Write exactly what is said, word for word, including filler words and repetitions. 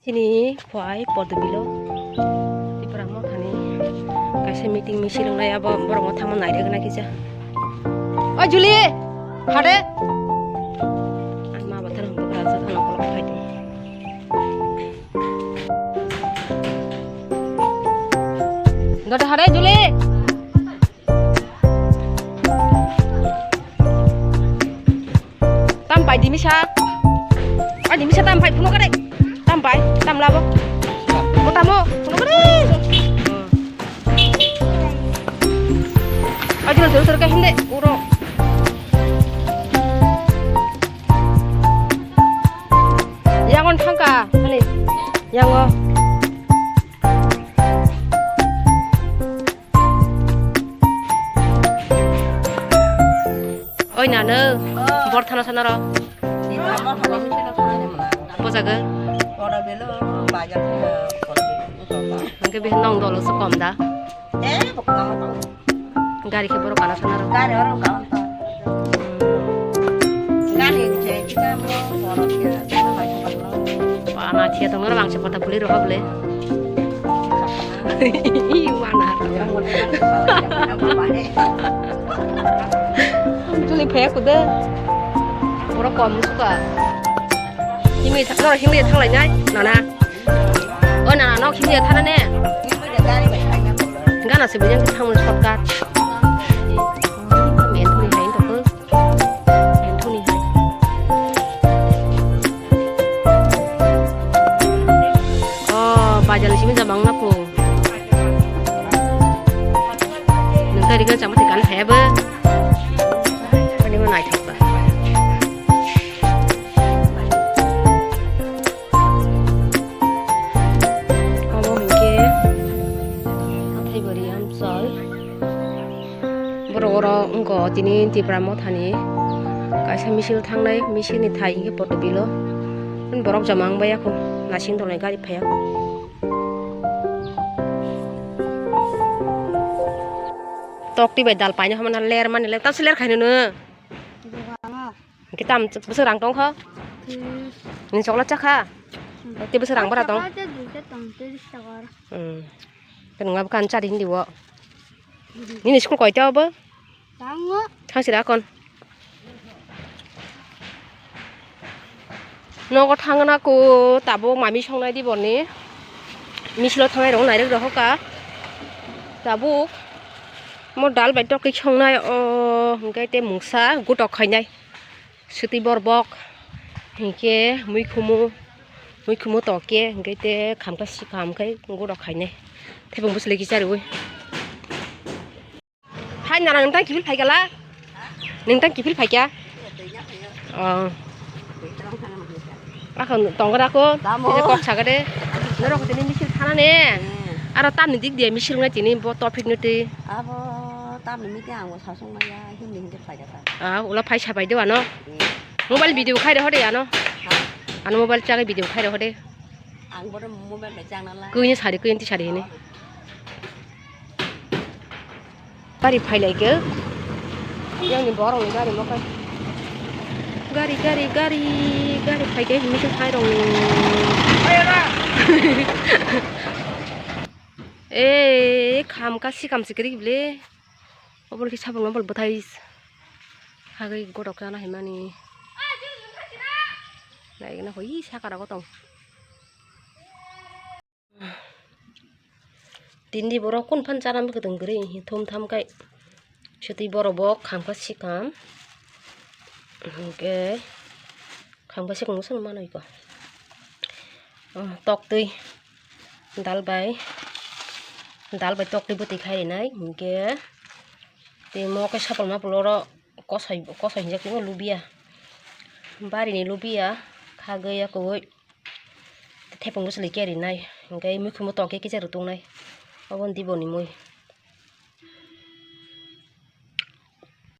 Chini khwai Podubilo Tipra Mothani kaisa meeting misil wngnai, abo borokno thangma nairwgwna kisa. Oi Juli, hade. Ang ma bathar hwnwi kwrwngsa thangna ukolog phai di. Dota hade Juli. Tam pai dimisa. Ai dimisa tam pai phunuk kare. Tam pai, tam labo. Mo tamo, phunuk kare. Ai jol jol terka hinde uro. Yangon thangka, ani. Yango. Oi nana, oh. Bor thana sana ro. Sita mo thana mi sita thana ni mana. Bojago. Ora belo bajar thana kola belo. Angke bih nong dolo se kom da. Eh, bok na ma. Gari ke borok kana sana ro. Gari orang kau. Gari je kita mo borok ya. Pana thia tong ro bangsa pata puli ro hable. Wana. Tuli phaya kuda. Oro kom suka. Himli thak, noro himli thang lai nai, nana. O nana, nok himli thana ne. Gana se bujang thang shortcut. Men thuli hai to. Bini thuni hai. Oh, bajar ni simi jabang na po. Nung tadi kan sama tekan hai ba. Ani mana ai thapa. Abo hingke hathai bari amsol. Borok oro wngkha tini Tipra Mothani kaisa misil thangnai, misil ni thai hingke Podubilo. Borok jama wng baiya kho, nasing tolnai gari phaiya kho. Tok twi bai dal paina hamna ler mani le, tamsi ler khaino no. Hingke tam bwswk rang tong kho? Tis. Nini chokla chakha? Hmm. Tei bwswk rang bara tong? Chakha tei duita tong, tris taka. Hmm. Tei nwng abo kan chari hindi o. Hmm. Nini school koita obo? Tango. Thang sira kon. Nogo thangna ko tabuk mami songnai di borni. Misilo thangnai rok nairok rok hoka. Tabuk mo dal bai tokik songnai o hingke tei mungsa gutok khainai. Swtwi borbok, hinkhe muikhumu, muikhumu tokhe, hinkhe te khamkha sikha, hinkhe gorok khainai. Thaiphung bwswlwi kisa riui. Hai nana, nwng tang kiphil phaikha la? Nwng tang kiphil phaikha? Oh. Ako tongora ko, tamo. Tini kok saga de. Norok tini misil thana ne. Hmm. Aro tamni dik dia misil ngai tini bo topik nutwi. Abo tamni miti ang bo sasong maya, hindi hindi phaikha ta. Ah, ula phai sapai de ano. Hmm. Mobile video khai rw hode ano. Ha? Ano mobile chagai video khai rw hode. Ang bodo mobile bai chang nalai. Kuini sari, kuini sari hini. Gari phai lai ke. Yang ni borok ni gari mo kai. Gari, gari, gari, gari phai ke hini ke khai rong. Eh, kham ka si kam si kiri bile. Obol ki sabung obol bwthai. Hagwi godok kana himani. Naigena hoi sakara gotong. Tindi borok kun phan chana bwkhe tong kwrwi thum tham kai. Sotwi borok bo kham kha sikam. Hinkhe kham kha sikam no sono mano iko. Toktwi dal bai, dal bai toktwi bwtwi khai rinai. Hinkhe tei mo khe sapul mapul oro kosoi, kosoi hinjak tongmo lubiya. Barini lubiya khagwi yakwi. Thepung bwswlwi khe rinai, hwnkhe mikhumu tongkhe kisa rw tongnai. Obo ni diboni mui.